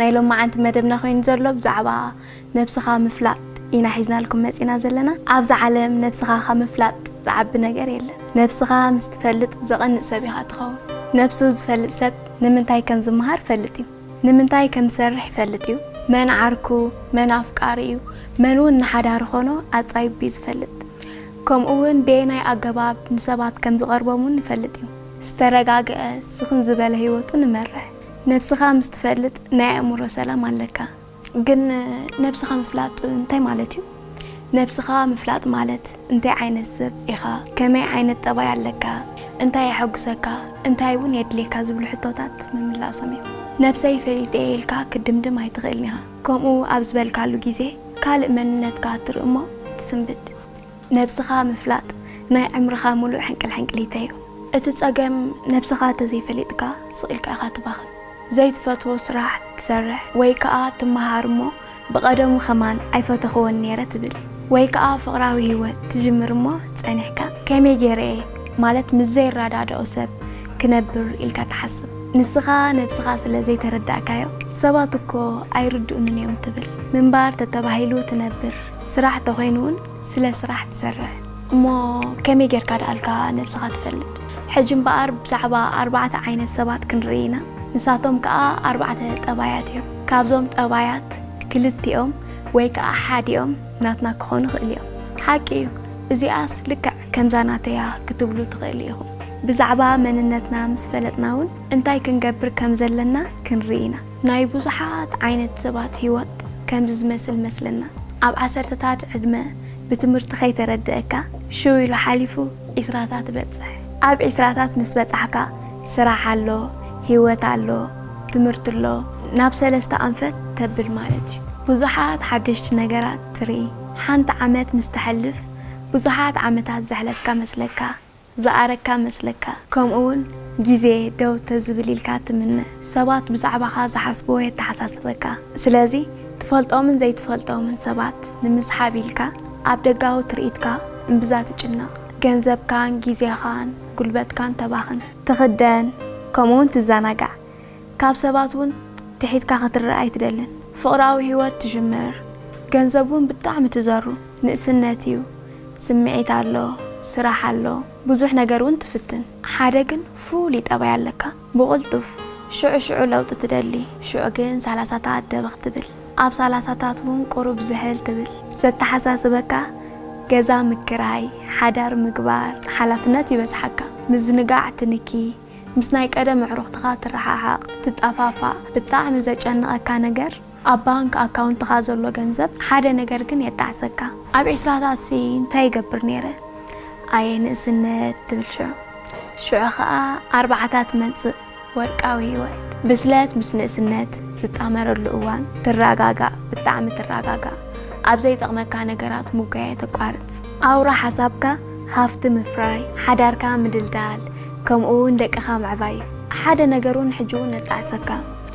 ናይ ሎማዓንቲ መደብና ኮይኑ ዘሎ ብዛዕባ ነብስኻ ምፍላጥ ኢና ሒዝናልኩም መጺና ዘለና። ኣብዛ ዓለም ነብስኻ ካብ ምፍላጥ ዝዓቢ ነገር የለን። ነብስኻ ምስ ትፈልጥ ዘቐንእ ሰብ ኢኻ ትኸውን። ነብሱ ዝፈልጥ ሰብ ንምንታይ ከም ዝመሃር ፈልጥ እዩ። ንምንታይ ከም ዝሰርሕ ይፈልጥ እዩ። መን ዓርኩ፣ መን ኣፍቃሪ እዩ፣ መን እውን ንሓዳሪ ኾኖ ኣጻይቢ ዝፈልጥ። ከምኡ እውን ብየናይ ኣገባብ ንሰባት ከም ዝቐርቦም እውን ይፈልጥ እዩ። ዝተረጋግአ፣ ስኽን ዝበለ ህይወቱ ንመርሕ። ነብስኻ ምስ ትፈልጥ ናይ ኣእምሮ ሰላም ኣለካ። ግን ነብስኻ ምፍላጥ እንታይ ማለት እዩ? ነብስኻ ምፍላጥ ማለት እንታይ ዓይነት ሰብ ኢኻ፣ ከመይ ዓይነት ጠባይ ኣለካ፣ እንታይ የሐጉሰካ፣ እንታይ እውን የድልየካ ዝብሉ ሕቶታት ምምላሶም እዮም። ነብሰይ ፈሊጠ ኢልካ ክትድምድም ኣይትኽእልን ኢኻ። ከምኡ ኣብ ዝበልካሉ ግዜ ካልእ መንነትካ ትርኢ እሞ ትስንብድ። ነብስኻ ምፍላጥ ናይ ዕምርኻ ሙሉእ ሕንቅልሕንቅሊተ እዩ። እቲ ጸገም ነብስኻ ተዘይፈሊጥካ ስቕ ኢልካ ኢኻ ትባኽን። ዘይትፈትዎ ስራሕ ትሰርሕ ወይ ከኣ ትመሃር እሞ ብቐደሙ ከማን ኣይፈተኽዎን ነይረ ትብል። ወይ ከኣ ፍቕራዊ ህይወት ትጅምር እሞ ጸኒሕካ ከመይ ገይረ እየ ማለት ምስ ዘይረዳድኦ ሰብ ክነብር ኢልካ ትሓስብ። ንስኻ ነብስኻ ስለ ዘይተረዳእካዮ ሰባት እኮ ኣይርድኡንን እዮም ትብል። ምንባር ተተባሂሉ ትነብር። ስራሕ ተኾይኑ እውን ስለ ስራሕ ትሰርሕ። እሞ ከመይ ጌርካ ደኣልካ ነብስኻ ትፈልጥ? ሕጂ እምበኣር ብዛዕባ ኣርባዕተ ዓይነት ሰባት ክንርኢ ኢና። ንሳቶም ከኣ ኣርባዕተ ጠባያት እዮም። ካብዞም ጠባያት ክልቲኦም ወይ ከኣ ሓዲኦም ናትና ክኾኑ ይኽእሉ እዮም። ሓቂ እዩ፣ እዚኣስ ልክዕ ከምዛ ናተያ ክትብሉ ትኽእሉ ኢኹም። ብዛዕባ መንነትና ምስ ፈለጥና እውን እንታይ ክንገብር ከም ዘለና ክንርኢ ኢና። ናይ ብዙሓት ዓይነት ሰባት ህይወት ከምዚ ዝመስል መስለና። ኣብ ዓሰርተታት ዕድመ ብትምህርቲ ከይተረድአካ ሽው ኢሉ ሓሊፉ ዒስራታት በጽሕ። ኣብ ዒስራታት ምስ በጻሕካ ስራሕ ኣሎ፣ ህይወት ኣሎ፣ ትምህርቲ ኣሎ፣ ናብ ሰለስተ ኣንፈት ተብል ማለት እዩ። ብዙሓት ሓደሽቲ ነገራት ትርኢ። ሓንቲ ዓመት ምስ ተሐልፍ ብዙሓት ዓመታት ዘሕለፍካ መስለካ፣ ዝኣረካ መስለካ። ከምኡ እውን ግዜ ደው ተዝብል ኢልካ ትምነ። ሰባት ብዛዕባኻ ዝሓስብዎ የተሓሳስበካ። ስለዚ ትፈልጦምን ዘይትፈልጦምን ሰባት ንምስሓብ ኢልካ ኣብ ደጋዊ ትርኢትካ እምብዛ ትጭነቕ። ገንዘብካን ግዜኻን ጉልበትካን ተባኽን። ትኽደን፣ ከምኡ እውን ትዘናጋዕ። ካብ ሰባት እውን ትሒትካ ክትረኣ ኣይትደልን። ፍቕራዊ ህይወት ትጅምር። ገንዘብ እውን ብጣዕሚ ትዘሩ። ንእስነት እዩ። ስምዒት ኣሎ፣ ስራሕ ኣሎ፣ ብዙሕ ነገር እውን ትፍትን። ሓደ ግን ፍሉይ ጠባይ ኣለካ። ብቕልጡፍ ሽዑ ሽዑ ለውጢ ትደሊ። ሽዑ ግን ሰላሳታት ደበኽ ትብል። ኣብ ሰላሳታት እውን ቁሩብ ዝሕል ትብል። ዘተሓሳስበካ ገዛ ምክራይ፣ ሓዳር ምግባር፣ ሓላፍነት ይበዝሓካ። ምዝንጋዕ ትንኪ። ምስ ናይ ቀደም ኣዕሩኽትኻ ትረሓሓቕ፣ ትጠፋፋእ። ብጣዕሚ ዘጨንቐካ ነገር ኣብ ባንክ ኣካውንትኻ ዘሎ ገንዘብ። ሓደ ነገር ግን የጣዕሰካ። ኣብ ዒስራታትሲ እንታይ ይገብር ነይረ? ኣየ ንእስነት ትብል ሽዑ። ሽዑ ኸኣ ኣርባዓታት ትመጽእ። ወርቃዊ ህይወት። ብስለት ምስ ንእስነት ዝጣመረሉ እዋን ትረጋጋእ፣ ብጣዕሚ ትረጋጋእ። ኣብ ዘይጠቕመካ ነገራት ምጉያይ ተቋርጽ። ኣውራ ሓሳብካ ሃፍቲ ምፍራይ፣ ሓዳርካ ምድልዳል፣ ከምኡ እውን ደቅኻ ምዕባይ። ሓደ ነገር እውን ሕጂ እውን ነጣዕሰካ።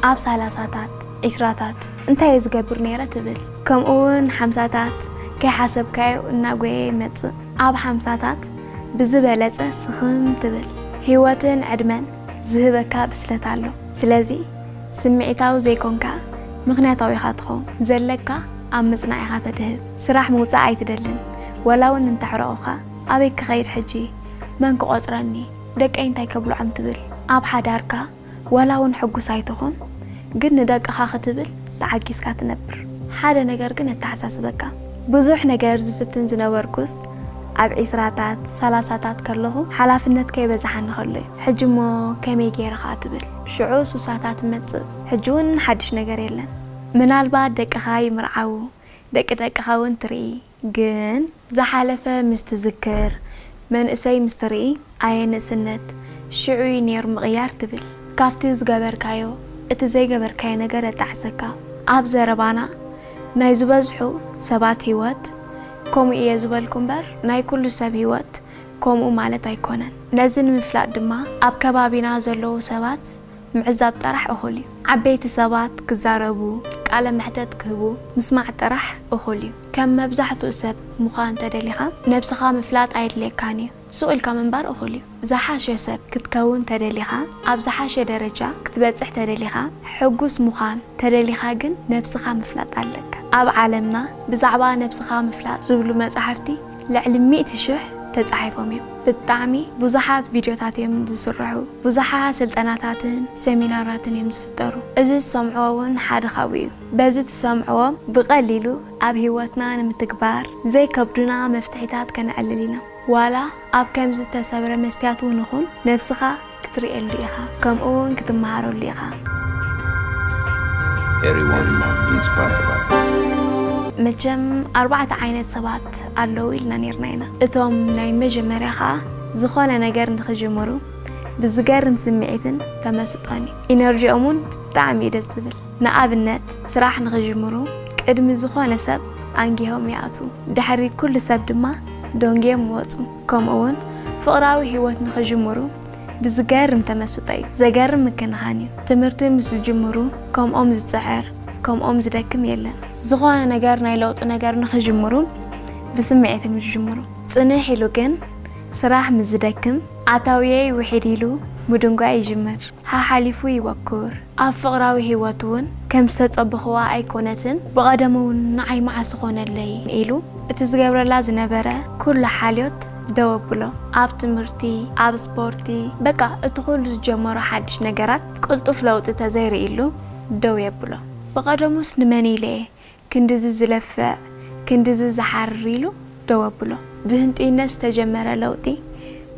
ኣብ ሰላሳታት፣ ዒስራታት እንታይ እየ ዝገብር ነይረ ትብል። ከምኡ እውን ሓምሳታት ከይሓሰብካዮ እናጎየ ይመጽእ። ኣብ ሓምሳታት ብዝበለጸ ስኽም ትብል። ህይወትን ዕድመን ዝህበካ ብስለት ኣሎ። ስለዚ ስምዒታዊ ዘይኮንካ ምኽንያታዊ ኢኻ ትኸውን። ዘለካ ኣብ ምጽናዕ ኢኻ ተድህብ። ስራሕ ምውጻእ ኣይትደልን። ወላ እውን እንተሕረቑኻ፣ ኣበይ ክኸይድ ሕጂ? መን ክቖጽረኒ? ደቀይ እንታይ ከብልዖም ትብል። ኣብ ሓዳርካ ዋላ እውን ሕጉስ ኣይትኹን፣ ግን ንደቅኻ ክትብል ተዓጊስካ ትነብር። ሓደ ነገር ግን የተሓሳስበካ። ብዙሕ ነገር ዝፍትን ዝነበርኩስ ኣብ ዒስራታት፣ ሰላሳታት ከለኹ ሓላፍነት ከይበዝሓኒ ከሎ እዩ። ሕጂ እሞ ከመይ ገይረ ኸኣ ትብል። ሽዑ ሱሳታት ይመጽእ። ሕጂ እውን ሓድሽ ነገር የለን። ምናልባት ደቅኻ ይምርዓዉ፣ ደቂ ደቅኻ እውን ትርኢ። ግን ዝሓለፈ ምስ ትዝክር፣ መንእሰይ ምስ ትርኢ፣ ኣየ ንእስነት፣ ሽዑ እዩ ነይሩ ምቕያር ትብል። ካብቲ ዝገበርካዮ፣ እቲ ዘይገበርካዮ ነገር የጣዕሰካ። ኣብ ዘረባና፣ ናይ ዝበዝሑ ሰባት ህይወት ከምኡ እየ ዝበልኩ እምበር፣ ናይ ኩሉ ሰብ ህይወት ከምኡ ማለት ኣይኮነን። ነዚ ንምፍላጥ ድማ፣ ኣብ ከባቢና ዘለዉ ሰባት ምዕዛብ ጥራሕ እኹል እዩ። ዓበይቲ ሰባት ክዛረቡ፣ ቃለ መሕተት ክህቡ ምስማዕ ጥራሕ እኹል እዩ። ከም መብዛሕትኡ ሰብ ምዃን ተደሊኻ፣ ነብስኻ ምፍላጥ ኣየድልየካን እዩ። ሱቕ ኢልካ ምንባር እኹል እዩ። ዝሓሸ ሰብ ክትከውን ተደሊኻ፣ ኣብ ዝሓሸ ደረጃ ክትበጽሕ ተደሊኻ፣ ሕጉስ ምዃን ተደሊኻ ግን ነብስኻ ምፍላጥ ኣለካ። ኣብ ዓለምና ብዛዕባ ነብስኻ ምፍላጥ ዝብሉ መጻሕፍቲ ልዕሊ ሚእቲ ሽሕ ተጻሒፎም እዮም። ብጣዕሚ ብዙሓት ቪድዮታት እዮም ዝስርሑ። ብዙሓት ስልጠናታትን ሰሚናራትን እዮም ዝፍጠሩ። እዚ ዝሰምዕዎ እውን ሓደ ካብኡ እዩ። በዚ ትሰምዕዎም ብቐሊሉ ኣብ ህይወትና ንምትግባር ዘይከብዱና መፍትሒታት ከነዕልል ኢና። ዋላ ኣብ ከምዚ ዝተሰብረ መስትያት እውን ይኹን ነብስኻ ክትርእየሉ ኢኻ፣ ከምኡ እውን ክትመሃረሉ ኢኻ። Everyone inspired by መቸም ኣርባዕተ ዓይነት ሰባት ኣለዉ ኢልና ነርና ኢና። እቶም ናይ መጀመርያ ኸዓ ዝኾነ ነገር ንኽጅምሩ ብዝገርም ስምዒትን ተመስጦን እዩ። ኢነርጂኦም እውን ብጣዕሚ እዩ ደስ ዝብል። ንኣብነት ስራሕ ንኽጅምሩ ቅድሚ ዝኾነ ሰብ ኣንጊሆም ይኣትዉ። ድሕሪ ኩሉ ሰብ ድማ ደንጊዮም ይወፁ። ከምኡ እውን ፍቕራዊ ህይወት ንኽጅምሩ ብዝገርም ተመስጦ እዩ። ዘገርም ምክንኻን እዩ። ትምህርቲ ምስ ዝጅምሩ ከምኦም ዝፅዕር ከምኦም ዝደክም የለን። ዝኾነ ነገር ናይ ለውጢ ነገር ንኽጅምሩ ብስምዒት እዮም ዝጅምሩ። ፅንሕ ኢሉ ግን ስራሕ ምስ ዝደክም ኣታውየይ ውሒድ ኢሉ ምድንጓይ ይጅምር። ሓሓሊፉ ይወኩር። ኣብ ፍቕራዊ ህይወት እውን ከም ዝተጸበኽዋ ኣይኮነትን፣ ብቐደሙ እውን ንዓይ መዓስ ኾነለይ ኢሉ እቲ ዝገብረላ ዝነበረ ኩሉ ሓልዮት ደው ኣብሎ። ኣብ ትምህርቲ፣ ኣብ ስፖርቲ፣ በቃ እቲ ኩሉ ዝጀመሮ ሓድሽ ነገራት ቅልጡፍ ለውጢ ተዘይርእሉ ደው የብሎ። ብቐደሙስ ንመን ኢለ ክንድዚ ዝለፍዕ ክንድዚ ዝሓርር ኢሉ ደው ኣብሎ። ብህንጡይነት ዝተጀመረ ለውጢ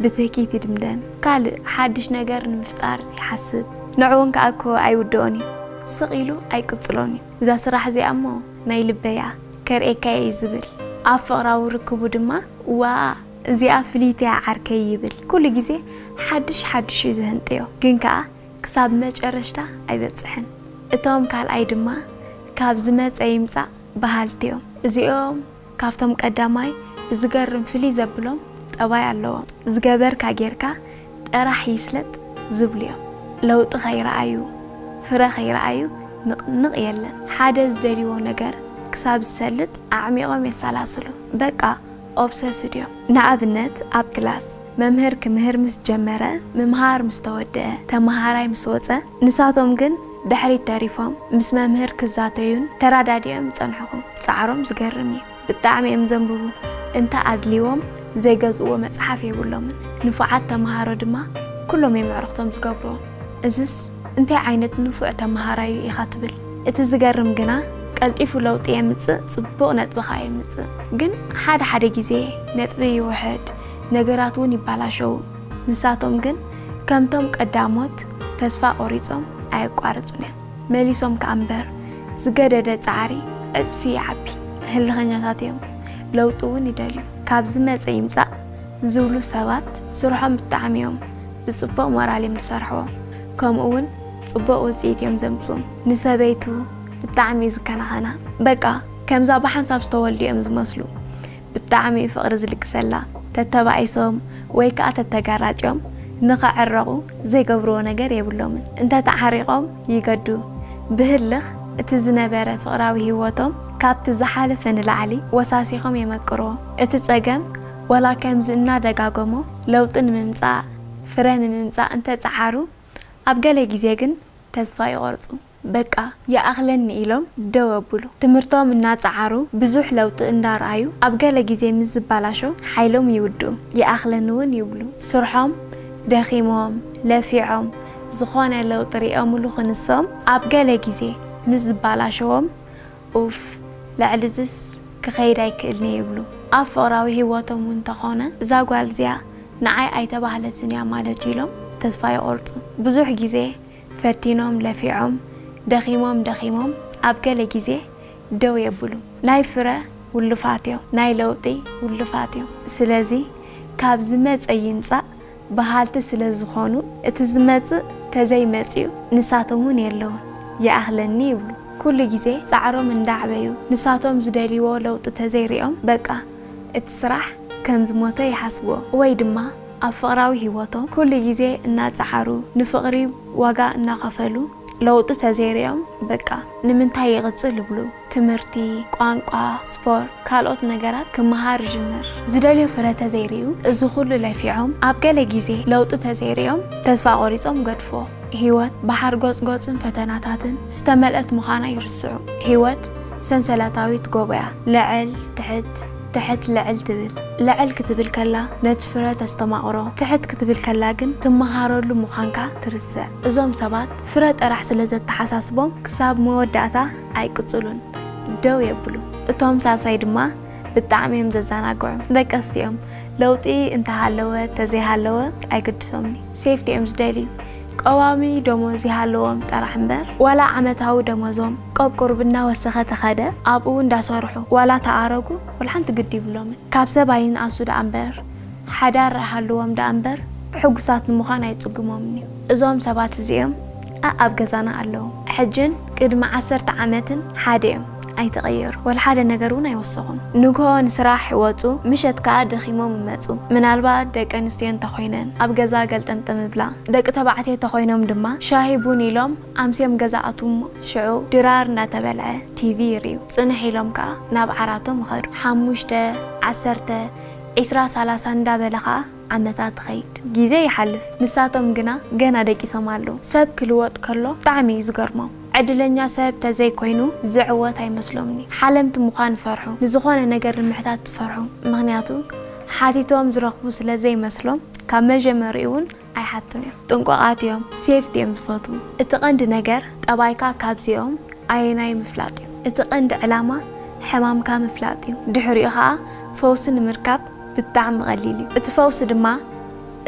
ብትህኪት ይድምደም። ካልእ ሓድሽ ነገር ንምፍጣር ይሓስብ። ንዕኡ እንከኣ እኮ ኣይውድኦን እዩ። ስቕ ኢሉ ኣይቅጽሎን እዩ። እዛ ስራሕ እዚኣ እሞ ናይ ልበይ እያ፣ ከርእየካ እየ እዩ ዝብል። ኣብ ፍቕራዊ ርክቡ ድማ እዋ እዚኣ ፍልይቲ እያ ዓርከይ ይብል። ኩሉ ግዜ ሓድሽ ሓድሽ እዩ ዝህንጥዮ። ግን ከኣ ክሳብ መጨረሽታ ኣይበጽሕን። እቶም ካልኣይ ድማ ካብ ዝመጸ ይምጻእ በሃልቲ እዮም። እዚኦም ካብቶም ቀዳማይ ብዝገርም ፍልይ ዘብሎም ጠባይ ኣለዎም። ዝገበርካ ጌርካ ጥራሕ ይስለጥ ዝብሉ እዮም። ለውጢ ከይረኣዩ ፍረ ከይረኣዩ ንቕንቕ የለን። ሓደ ዝደልይዎ ነገር ክሳብ ዝሰልጥ ኣዕሚቖም የሰላስሉ። በቃ ኦብሰስድ እዮም። ንኣብነት ኣብ ክላስ መምህር ክምህር ምስ ጀመረ፣ ምምሃር ምስ ተወደአ፣ ተመሃራይ ምስ ወጸ፣ ንሳቶም ግን ድሕሪት ተሪፎም ምስ መምህር ክዛተዩን ተራዳዲኦም ይጸንሕኹ። ጻዕሮም ዝገርም እዩ። ብጣዕሚ እዮም ዘንብቡ። እንተ ኣድልይዎም ዘይገዝእዎ መጽሓፍ የብሎምን። ንፉዓት ተመሃሮ ድማ ኩሎም እዮም ኣዕሩኽቶም ዝገብርዎም። እዝስ እንታይ ዓይነት ንፉዕ ተመሃራዩ ኢኻ ትብል? እቲ ዝገርም ግና ቀልጢፉ ለውጢ የምጽእ፣ ጽቡቕ ነጥቢ ኸኣ የምጽእ። ግን ሓደ ሓደ ግዜ ነጥቢ ይውሕድ፣ ነገራት እውን ይባላሸዉ። ንሳቶም ግን ከምቶም ቀዳሞት ተስፋ ቆሪጾም ኣየቋርጹን እዮም። መሊሶም ከኣ እምበር ዝገደደ ጻዕሪ ዕጽፊ ይዓቢ። ህልኸኛታት እዮም፣ ለውጢ እውን ይደልዩ። ካብ ዝመጸ ይምጻእ ዝብሉ ሰባት ስርሖም ብጣዕሚ እዮም ብጽቡቕ ሞራል እዮም ዝሰርሕዎ። ከምኡ እውን ጽቡቕ ውጽኢት እዮም ዘምጽኡ። ንሰበይቱ ብጣዕሚ እዩ ዝከናኸና። በቃ ከምዛ ብሓንሳብ ዝተወልዱ እዮም ዝመስሉ። ብጣዕሚ እዩ ፍቕሪ ዝልግሰላ። ተተባኢሶም ወይ ከኣ ተተጋራጭዮም ንኸዕረቑ ዘይገብርዎ ነገር የብሎምን። እንተተዓሪቖም ይገዱ። ብህልኽ እቲ ዝነበረ ፍቕራዊ ህይወቶም ካብቲ ዝሓለፈ ንላዕሊ ወሳሲኾም የመቅርዎ። እቲ ጸገም ዋላ ከምዚ እናደጋገሞ ለውጢ ንምምጻእ ፍረ ንምምጻእ እንተጸዓሩ ኣብ ገለ ግዜ ግን ተስፋ ይቖርጹ። በቃ ይኣኽለኒ ኢሎም ደው ኣብሉ። ትምህርቶም እናጸዓሩ ብዙሕ ለውጢ እንዳርኣዩ ኣብ ገለ ግዜ ምስ ዝባላሾ ሓይሎም ይውድኡ። ይኣኽለኒ እውን ይብሉ። ስርሖም ደኺሞም ለፊዖም ዝኾነ ለውጢ ሪኦምሉ ክንሶም ኣብ ገለ ግዜ ምስ ዝባላሸዎም ኡፍ ልዕሊ ዝስ ክኸይድ ኣይክእልኒ ይብሉ። ኣብ ፍቕራዊ ህይወቶም እውን እንተኾነ እዛ ጓል እዚኣ ንዓይ ኣይተባህለትን እያ ማለት ኢሎም ተስፋ ይቖርጹ። ብዙሕ ግዜ ፈቲኖም ለፊዖም ደኺሞም ደኺሞም ኣብ ገለ ግዜ ደው የብሉ። ናይ ፍረ ውሉፋት እዮም፣ ናይ ለውጢ ውሉፋት እዮም። ስለዚ ካብ ዝመጸ ይምጻእ በሃልቲ ስለ ዝኾኑ እቲ ዝመጽእ ተዘይመጽዩ ንሳቶም እውን የለውን ይኣኽለኒ ይብሉ። ኩሉ ግዜ ጻዕሮም እንዳዕበዩ ንሳቶም ዝደልይዎ ለውጢ ተዘይሪኦም በቃ እቲ ስራሕ ከም ዝሞተ ይሓስብዎ ወይ ድማ ኣብ ፍቕራዊ ህይወቶም ኩሉ ግዜ እናጸዓሩ ንፍቕሪ ዋጋ እናኸፈሉ ለውጢ ተዘይሪኦም በቃ ንምንታይ ይቕጽል ይብሉ። ትምህርቲ፣ ቋንቋ፣ ስፖርት፣ ካልኦት ነገራት ክመሃር ይጅምር። ዝደልዮ ፍረ ተዘይሪኡ እዚ ኩሉ ለፊዖም ኣብ ገለ ግዜ ለውጢ ተዘይሪኦም ተስፋ ቆሪጾም ገድፎ። ህይወት ብሓርጎጽጎጽን ፈተናታትን ዝተመልአት ምዃና ይርስዑ። ህይወት ሰንሰለታዊት ጎቦያ፣ ልዕል ትሕት ትሕት ልዕል ትብል። ልዕል ክትብል ከላ ነቲ ፍረ ተስተማቕሮ፣ ትሕት ክትብል ከላ ግን ትመሃረሉ ምዃንካ ትርስዕ። እዞም ሰባት ፍረ ጥራሕ ስለ ዘተሓሳስቦም ክሳብ መወዳእታ ኣይቅጽሉን፣ ደው የብሉ። እቶም ሳልሳይ ድማ ብጣዕሚ እዮም ዘዘናግዑ። ደቀስቲ እዮም። ለውጢ እንተሃለወ ተዘይሃለወ ኣይግድሶምኒ። ሴፍቲ እዮም ዝደልዩ። ቀዋሚ ደሞዝ ይሃለዎም ጥራሕ እምበር ዋላ ዓመታዊ ደሞዞም ቆቁርብ እናወሰኸ ተኸደ ኣብኡ እንዳሰርሑ ዋላ ተኣረጉ ወላ ሓንቲ ግዲ ይብሎምን። ካብ ሰብ ኣይንኣሱ ደኣ እምበር ሓዳር ሃልዎም ደኣ እምበር ሕጉሳት ንምዃን ኣይጽግሞምን እዩ። እዞም ሰባት እዚኦም ኣኣብ ገዛና ኣለዉ። ሕጅን ቅድሚ ዓሰርተ ዓመትን ሓደ እዮም። ኣይተቐየሩ። ወላ ሓደ ነገር እውን ኣይወሰኹን። ንግሆ ንስራሕ ይወጹ፣ ምሸት ከኣ ደኺሞም ይመጹ። ምናልባት ደቂ ኣንስትዮ እንተኾይነን ኣብ ገዛ ገልጠምጠም ይብላ። ደቂ ተባዕትዮ ተኾይኖም ድማ ሻሂ ቡን ኢሎም ኣምስዮም ገዛ ኣትዉ እሞ ሽዑ ድራር እንዳተበልዐ ቲቪ ይርእዩ። ጽንሕ ኢሎም ከኣ ናብ ዓራቶም ይኸዱ። ሓሙሽተ፣ ዓሰርተ፣ ዒስራ፣ ሰላሳ እንዳበለ ከኣ ዓመታት ትኸይድ። ግዜ ይሓልፍ፣ ንሳቶም ግና ገና ደቂሶም ኣለዉ። ሰብ ክልወጥ ከሎ ብጣዕሚ እዩ ዝገርሞም። ዕድለኛ ሰብ ተዘይኮይኑ ዝዕወት ኣይመስሎምኒ። ሓለምቲ ምዃን ይፈርሑ፣ ንዝኾነ ነገር ንምሕታት ይፈርሑ። ምኽንያቱ ሓቲቶም ዝረኽቡ ስለ ዘይመስሎም ካብ መጀመሪኡ እውን ኣይሓቱን እዮም። ጥንቁቓት እዮም፣ ሴፍቲ እዮም ዝፈትዉ። እቲ ቀንዲ ነገር ጠባይካ ካብዚኦም ኣየናይ ምፍላጥ እዩ። እቲ ቀንዲ ዕላማ ሕማምካ ምፍላጥ እዩ። ድሕሪኡ ኸኣ ፈውሲ ንምርካብ ብጣዕሚ ቀሊል እዩ። እቲ ፈውሲ ድማ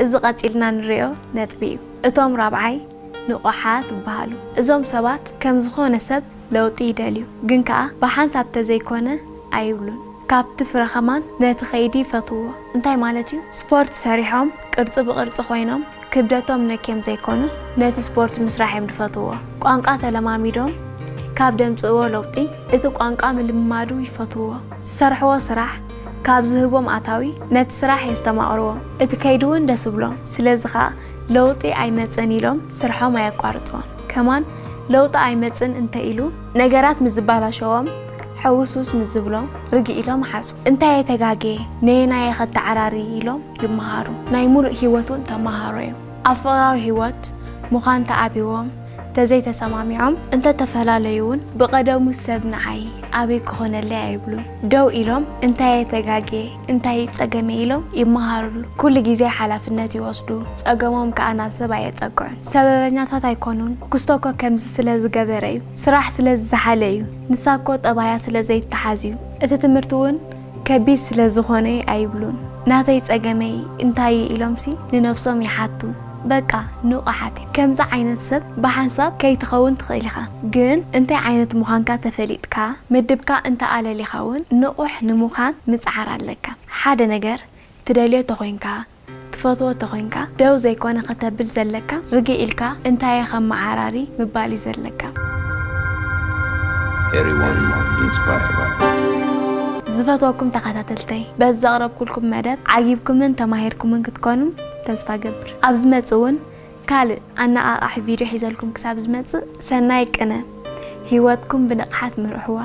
እዚ ቀጺልና ንሪኦ ነጥቢ እዩ። እቶም ራብዓይ ንቑሓት ይበሃሉ። እዞም ሰባት ከም ዝኾነ ሰብ ለውጢ ይደልዩ፣ ግን ከኣ ብሓንሳብ ተዘይኮነ ኣይብሉን። ካብቲ ፍረ ከማን ነቲ ከይዲ ይፈትውዎ። እንታይ ማለት እዩ? ስፖርት ሰሪሖም ቅርጺ ብቕርጺ ኮይኖም ክብደቶም ነክዮም ዘይኮኑስ ነቲ ስፖርት ምስራሕ እዮም ዝፈትውዎ። ቋንቋ ተለማሚዶም ካብ ደምጽእዎ ለውጢ እቲ ቋንቋ ምልምማዱ ይፈትውዎ። ዝሰርሕዎ ስራሕ ካብ ዝህቦም ኣታዊ ነቲ ስራሕ የስተማቕርዎ። እቲ ከይዲ እውን ደስ ይብሎም። ስለዚ ኸኣ ለውጢ ኣይመጽእን ኢሎም ስርሖም ኣየቋርጽዎን። ከማን ለውጢ ኣይመጽእን እንተ ኢሉ ነገራት ምስ ዝበላሸዎም ሕውስውስ ምስ ዝብሎም ርግእ ኢሎም ይሓስቡ። እንታይ እየ ተጋግየ? ነየናይ እየ ከተዓራሪ? ኢሎም ይመሃሩ። ናይ ሙሉእ ህይወት እውን ተመሃሮ እዮም። ኣብ ፍቕራዊ ህይወት ምዃን ተኣብይዎም ተዘይተሰማሚዖም እንተተፈላለዩ እውን ብቐደሙ ሰብ ንዓይ ኣበይ ክኾነለይ ኣይብሉን። ደው ኢሎም እንታይ እየ ተጋግየ? እንታይ እዩ ጸገመይ? ኢሎም ይመሃርሉ። ኩሉ ግዜ ሓላፍነት ይወስዱ፣ ጸገሞም ከኣ ናብ ሰብ ኣየጸግዑን። ሰበበኛታት ኣይኮኑን። ክስቶኮ ከምዚ ስለ ዝገበረ እዩ፣ ስራሕ ስለ ዝዘሓለ እዩ፣ ንሳኮ ጠባያ ስለ ዘይተሓዝ እዩ፣ እቲ ትምህርቲ እውን ከቢድ ስለ ዝኾነ ኣይብሉን። ናተይ ጸገመይ እንታይ እዩ ኢሎምሲ ንነብሶም ይሓቱ። በቃ ንቑሓት እዮም። ከምዚ ዓይነት ሰብ ብሓንሳብ ከይትኸውን ትኽእል ኢኻ፣ ግን እንታይ ዓይነት ምዃንካ ተፈሊጥካ ምድብካ እንተኣለሊኻ እውን ንቑሕ ንምዃን ምጽዓር ኣለካ። ሓደ ነገር ትደልዮ ተኾይንካ፣ ትፈትዎ ተኾይንካ፣ ደው ዘይኮነ ከተብል ዘለካ ርግእ ኢልካ እንታይ እየ ከመዓራሪ ምባል እዩ ዘለካ። Everyone inspired. ዝፈትወኩም ተኸታተልተይ፣ በዚ ዘቕረብኩልኩም መደብ ዓጊብኩምን ተማሂርኩምን ክትኮኑ ተስፋ ገብር። ኣብ ዝመጽእ እውን ካልእ ኣነቓቓሒ ቪድዮ ሒዘልኩም ክሳብ ዝመጽእ ሰናይ ቅነ። ህይወትኩም ብንቕሓት ምርሕዋ።